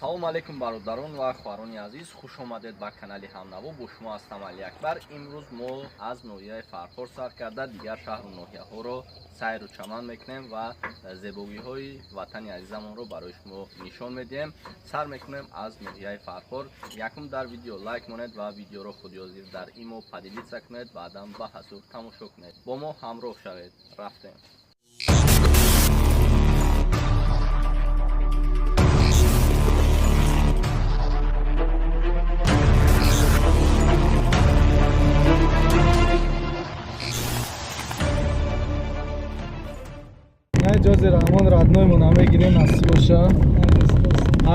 Салом алейкум бародарон ва хоҳарони азиз, хуш омадед ба канали Ҳамнаво. Бо шумо ҳастам Али Акбар. Имрӯз мо аз ноҳияи Фархор сар карда дигар шаҳру ноҳияҳоро сайру чаман мекунем ва зебогиҳои ватани азизамонро барои шумо нишон медиҳем. Сар мекунем аз ноҳияи Фархор. Якум дар видео лайк монед ва видеоро худёзир дар имо поделиться кунед, баъдан ба ҳазур тамошо кунед. Бо мо ҳамроҳ шавед. Рафтем. Ҷози Раҳмон родноймон мегирем, насиб боша.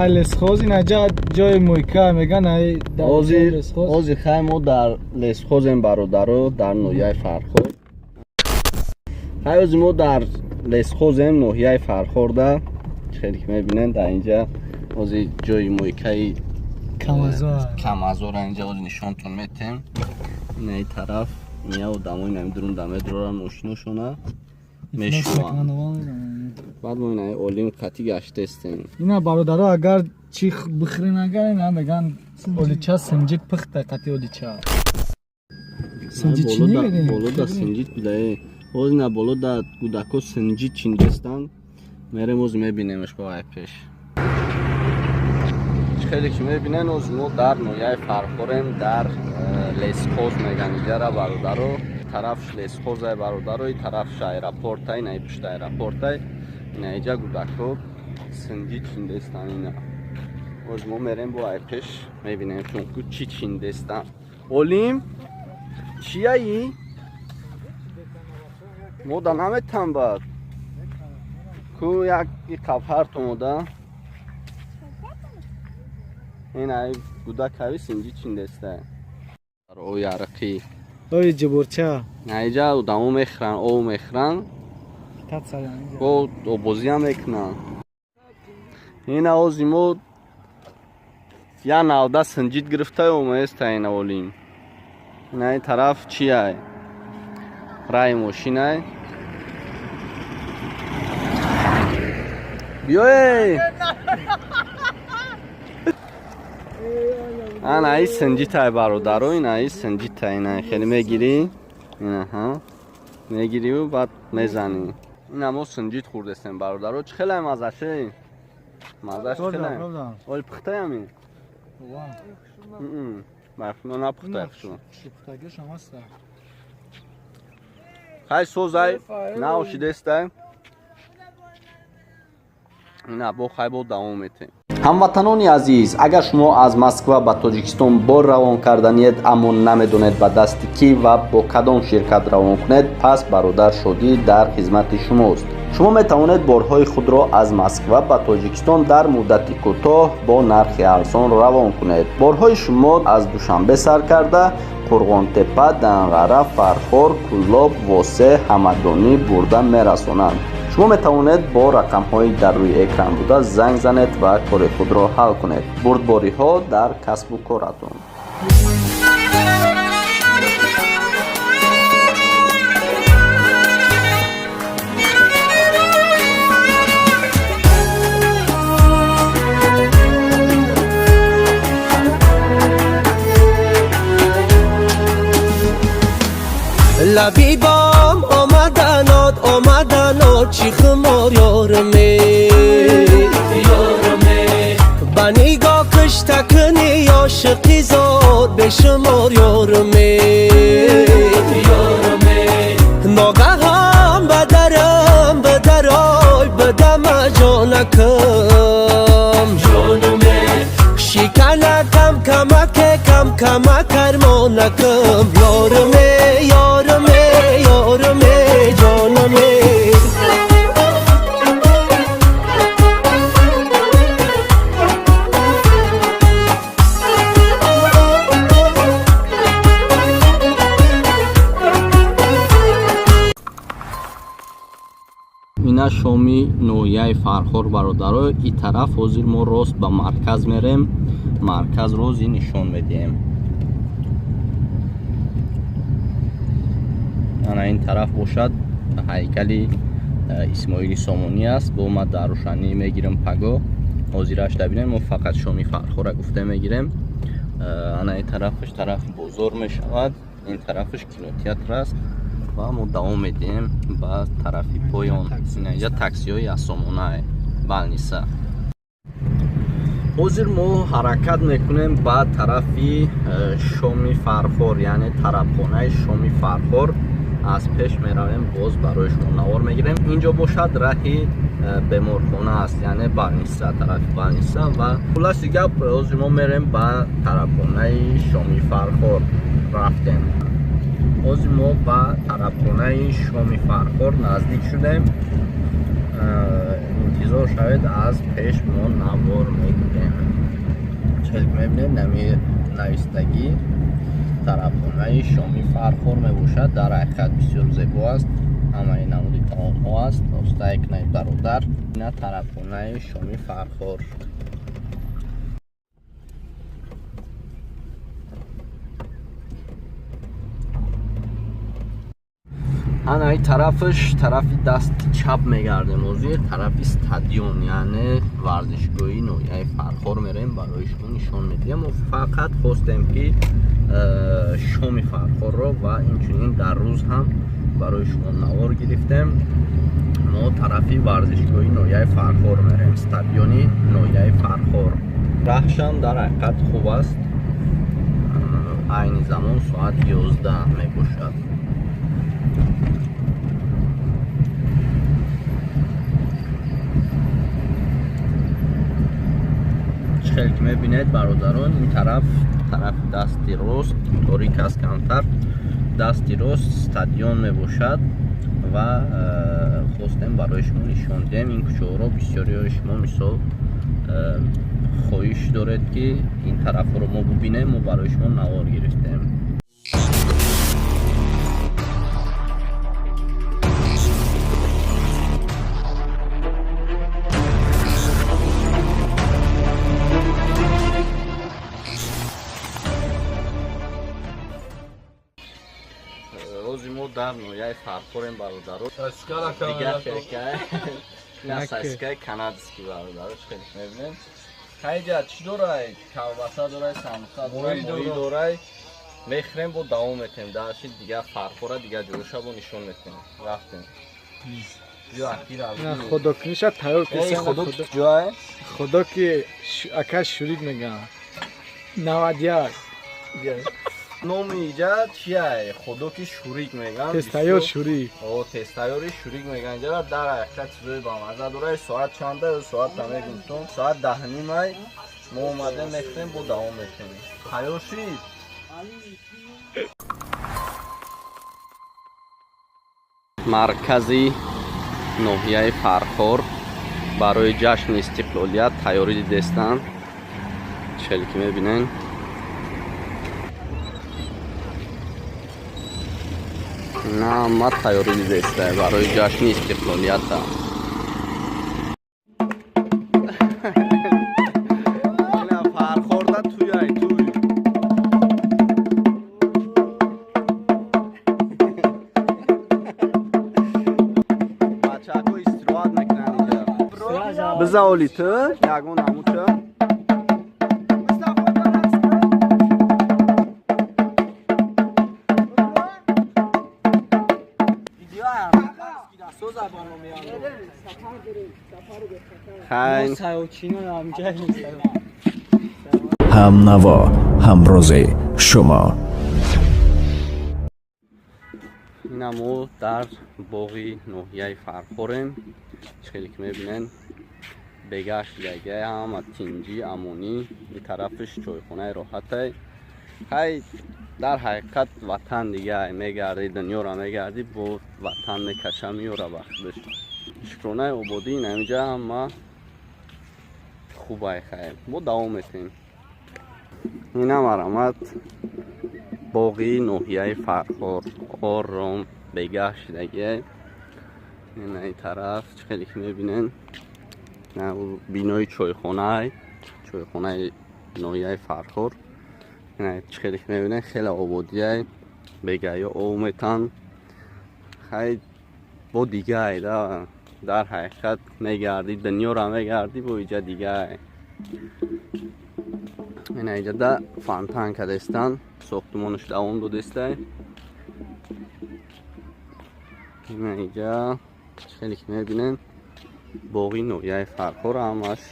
Ай лесхоз, ина ҷои мойка меган, ай Ози хай мо дар лесхозем бародаро, дар ноҳияи Фархор. Хай ози мо дар лесхозем ноҳияи Фархорда. Хеле ки мебинен дар инҷа ози ҷои мойкаи Камазора инҷа ози нишонтон метем. Ина и тараф ия одамои намедурун дамедуроран мошиношона мешуванд. Баъд мо инаи олим қатӣ гаштестем. Ина бародаро, агар чи бихӯрен, агар ина меган олича синҷит пухта, қати олича синҷит чӣ мегӯем? Боло да синҷит будае. Оз ина боло да кӯдако синҷит чиндестанд. Мерем оз мебинемш бо ай пеш. Хеле ки мебинен, оз мо дар ноҳияи Фархорем, дар лесхоз меган иҷара бародаро. Тарафш лесхозай бародаро, и тарафш аэропортай, ина пушта аэропортай. Ина иҷа гудако синҷи чиндестан ина. Оз мо мерем бо ай пеш мебинем чунку чӣ чиндестан. Олим чияи? Мо да наметан бад. Ку як қабҳар томода. Ин ай гудакави синҷи чиндестай. О ярқи. Ой ҷубурча. Наиҷа одамо мехӯранд, ов мехӯранд. Бо обозиам мекунанд. Ина ози мо я навда синҷид гирифта омаеста ина олим. Ина ин тараф чиай? Раи мошинай. Биёй! Ана ай синҷитай бародаро, ина ай синҷитай, ина хеле мегирӣ, инаҳа мегириву баъд мезанӣ. Ина мо синҷит хӯрдестем бародаро. Чӣ хеле мазаше? Мазаш хеле. Оли пухтаями? Барфино напухтай хушу. Хай созай, наошидестай. Ина бо хай бо давом метем. Ҳамватанони азиз, агар шумо аз Москва ба Тоҷикистон бор равон карданиед, аммо намедонед ба дасти кӣ ва бо кадом ширкат равон кунед, пас бародар Шодӣ дар хизмати шумост. Шумо метавонед борҳои худро аз Москва ба Тоҷикистон дар муддати кӯтоҳ бо нархи арзон равон кунед. Борҳои шумо аз Душанбе сар карда Қурғонтепа, Данғара, Фархор, Кӯлоб, Восе, Ҳамадонӣ бурда мерасонанд. Шумо метавонед бо рақамҳои дар рӯи экран буда занг занед ва кори худро ҳал кунед. Бурдбориҳо дар касбу коратон. Лабибам омаданот, омаданот, чӣ хумор ёрме, ёрме. Ба нигоҳ кушта кунӣ ошиқи зод бешумор ёрме, ёрме. Ногаҳон ба дарам бадарой бадама ҷонакам, ҷонуме. Шиканакам камаке кам кама кармонакам, ёрме, ёрме, ёрме, ҷонаме. Ина шоми ноҳияи Фархор бародаро. И тараф ҳозир мо рост ба марказ мерем, марказ рози нишон медиҳем. Ана ин тараф бошад ҳайкали Исмоили Сомонӣ аст. Бо ма дар рӯшанӣ мегирам паго. Ҳозираш бинем, мо фақат шоми Фархора гуфта мегирем. Ана ин тарафаш тарафи бозор мешавад, ин тарафаш кинотеатр аст ва мо давом медиҳем ба тарафи поён. Инҷа таксиҳои асомонае балниса. Ҳозир мо ҳаракат мекунем ба тарафи шоми Фархор, яъне тарабхонаи шоми Фархор. Аз пеш меравем, боз барои шумо навор мегирем. Инҷо бошад раҳи беморхона аст, яъне балниса, тарафи балниса. Ва хулоси гап, ҳозир мо мерем ба тарабхонаи шоми Фархор. Рафтем. Ҳозир мо ба тарабхонаи шоми Фархор наздик шудем. Интизор шавед, аз пеш мо навор мегирем. Чел мебинед, нами навистагӣ тарабхонаи шоми Фархор мебошад. Дар ҳақиқат бисёр зебо аст, ҳамаи намуди таомҳо аст. Остае кунед бародар, ина тарабхонаи шоми Фархор. Ана ин тарафаш тарафи дасти чап мегардем. Ҳозир тарафи стадион, яъне варзишгоҳи ноҳияи Фархор мерем, барои шумо нишон медиҳем. Мо фақат хостем ки шоми Фархорро ва инчунин дар рӯз ҳам барои шумо навор гирифтем. Мо тарафи варзишгоҳи ноҳияи Фархор мерем, стадиони ноҳияи Фархор. Раҳшам дар ҳақиқат хуб аст. Айни замон соат 11 мебошад. Хеле ки мебинед бародарон, ин тараф тарафи дасти рост торик аст камтар, дасти рост стадион мебошад ва хостем барои шумо нишон диҳем ин кӯчаҳоро. Бисёриҳои шумо мисол хоҳиш доред ки ин тарафҳоро мо бубинем, мо барои шумо навор гирифтем. Ҳозир мо дар ноҳияи Фархорем бародаро. Дигар сосискаи канадский бародаро, хеле мебинем. Хайҷа чӣ дорай? Колбаса дорай, самбуса дорай, моҳӣ дорай. Мехӯрем, бо давом метем. Дарши дигар Фархора, дигар ҷоша бо нишон метем. Рафтем. Худо куниша тайёр киса. Худо ҷое? Худо ки ака шурик мегӯям. 91. Номи иҷа чия? Худо ки шурик мегӯям. Тезтайёр шурик. О, тезтайёри шурик мегӯям. Иҷа дар ҳақиқат чизои бамаза дорад. Соат чанда? Соат намегӯм. Соат 10:30 мо омадем, мехӯрем, бо давом метем. Тайёр шид? Маркази ноҳияи Фархор барои ҷашни истиқлолият тайёрӣ дидестанд. Чел ки мебинен. На, ма тайёрӣ дидеста барои ҷашни истиқлолията. Фархорда туяй туй. Бачаҳо истироҳат мекунанд инҷа. Биза оли ту, ягон амуча. Ҳамнаво, ҳамрози шумо. Ина мо дар боғи ноҳияи Фархорем. Хеле ки мебинен, бегашт ягай ҳама тинҷӣ, амонӣ. Ин тарафаш чойхонаи роҳатай. Хай дар ҳақиқат ватан дигай, мегардӣ дунёро мегардӣ, бо ватан мекаша меёра бахтиш. Шукронаи ободӣ ин ҳаминҷа ҳама хубай. Хайр, мо давом метем. Ина марамат боғи ноҳияи Фархор, ором бегаҳ шидагиай. Ина ин тараф чӣ хеле ки мебинен, бинои чойхонаи, чойхонаи ноҳияи Фархор. Ина чӣ хеле ки мебинен, хеле ободиай, бегаҳё об метан. Хай бо дигай да. Дар ҳақиқат, мегардӣ, дунёро мегардӣ, бо иҷа дига. Ина иҷада фонтан кадестан, сохтумонаш давом додестай. Ина иҷа хеле ки мебинем, боғи ноҳияи Фархор ҳамаш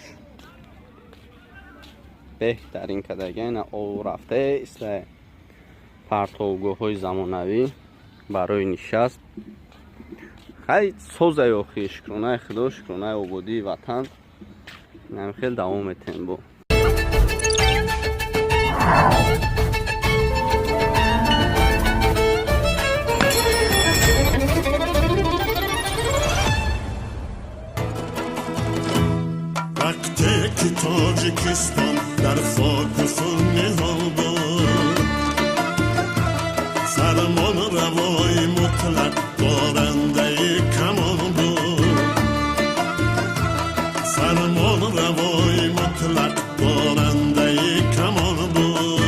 беҳтарин кадага. Ина об рафта истай, партовгоҳҳои замонавӣ барои нишаст. Хай, созай охи, шукронаи Худо, шукронаи ободии ватан. Инам хел давом метем бо. Вақте ки Тоҷикистон дар хоку хун ниҳол буд, фармон равои мутлақ дорандаи камол буд, фармон равои мутлақ дорандаи камол буд,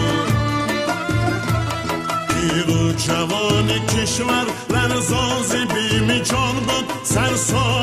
пиру ҷавони кишвар ларзон зи бими ҷон буд, сарсон.